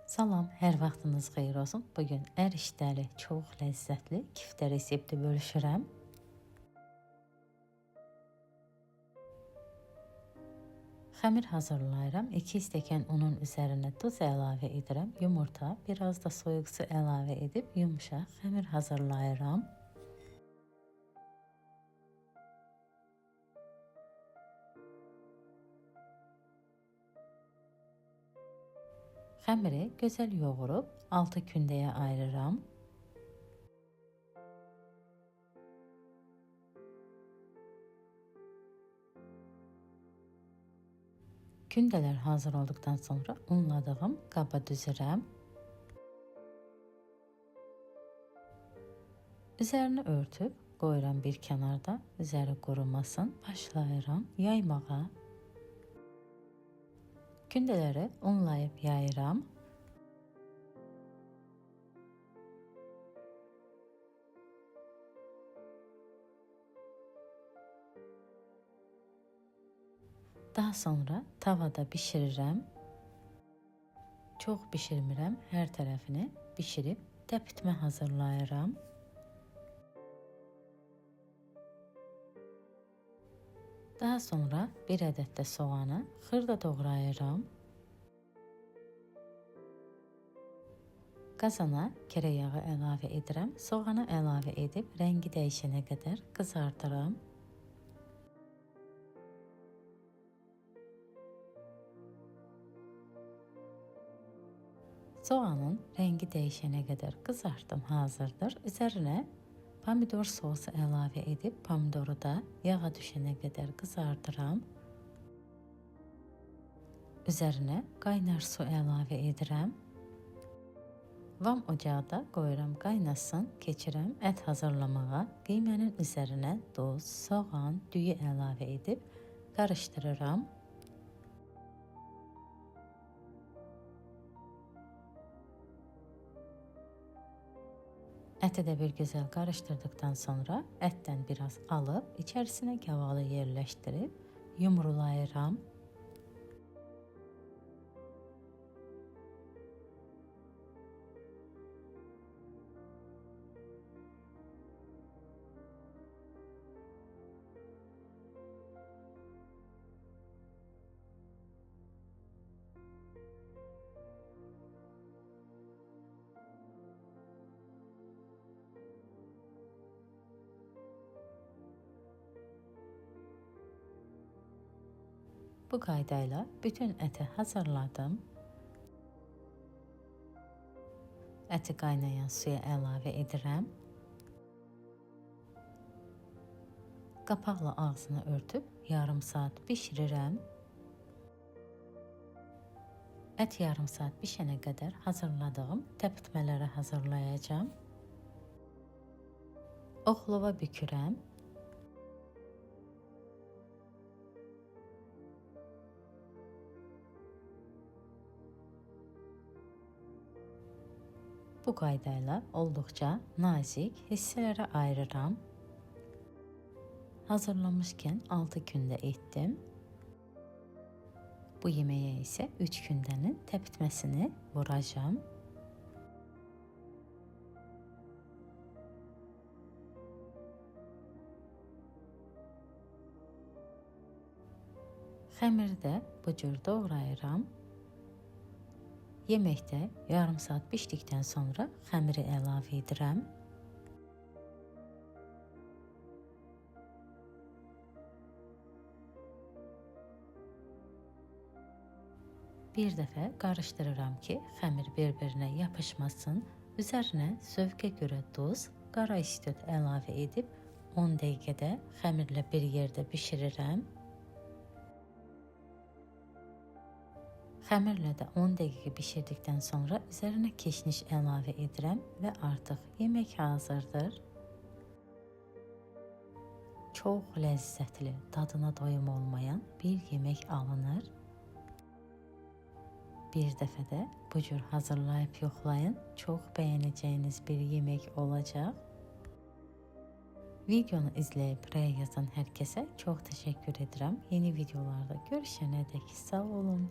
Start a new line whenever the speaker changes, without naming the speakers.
Salam, hər vaxtınız xeyir olsun. Bugün ərişdəli, çox ləzzətli kiftə resepti bölüşürəm. Xəmir hazırlayıram. 2 stəkan unun üzərinə duz əlavə edirəm. Yumurta, biraz da soyuq su əlavə edib yumşaq xəmir hazırlayıram. Xəmiri gözəl yoğurub 6 kündəyə ayırıram. Kündələr hazır olduqdan sonra unladığım qaba düzürəm. Üzərini örtüb qoyuram bir kənarda, üzəri qurumasın. Başlayıram yaymağa. Kündələri unlayıb yayıram. Daha sonra tavada bişirirəm. Çox bişirmirəm, hər tərəfini bişirib təpitmə hazırlayıram. Daha sonra bir ədəd də soğanı xırda doğrayıram. Qazana kərə yağı əlavə edirəm. Soğanı əlavə edib rəngi dəyişənə qədər qızardıram. Soğanın rəngi dəyişənə qədər qızartdım, hazırdır. Üzərinə pomidor sosu əlavə edib pomidoru da yağa düşənə qədər qızardıram. Üzərinə qaynar su əlavə edirəm. Vam ocaqda qoyuram qaynasın, keçirəm ət hazırlamağa. Qiymənin üzərinə duz, soğan, düyü əlavə edib qarışdırıram. Əti də bir gözəl qarışdırdıqdan sonra ətdən biraz alıb içərisinə gavalı yerləşdirib yumrulayıram. Bu qaydayla bütün əti hazırladım. Əti qaynayan suya əlavə edirəm. Qapaqla ağzını örtüb yarım saat bişirirəm. Ət yarım saat bişənə qədər hazırladığım təpitmələri hazırlayacağam. Oxlava bükürəm. Bu qaydayla olduqca nazik hissələrə ayırıram. Hazırlamışkən 6 kündə etdim. Bu yeməyə isə 3 kündənin təpitməsini vuracağam. Xəmiri də bu cür doğrayıram. Yeməkdə yarım saat bişdikdən sonra xəmiri əlavə edirəm. Bir dəfə qarışdırıram ki, xəmir bir-birinə yapışmasın. Üzərinə zövqə görə duz, qara istiot əlavə edib 10 dəqiqədə xəmirlə bir yerdə bişirirəm. Xəmirlə də 10 dəqiqə bişirdikdən sonra üzərinə keşniş əlavə edirəm və artıq yemək hazırdır. Çox ləzzətli, dadına doyum olmayan bir yemək alınır. Bir dəfə də bu cür hazırlayıb yoxlayın. Çox bəyənəcəyiniz bir yemək olacaq. Videonu izləyib rəy yazan hər kəsə çox təşəkkür edirəm. Yeni videolarda görüşənə dək sağ olun.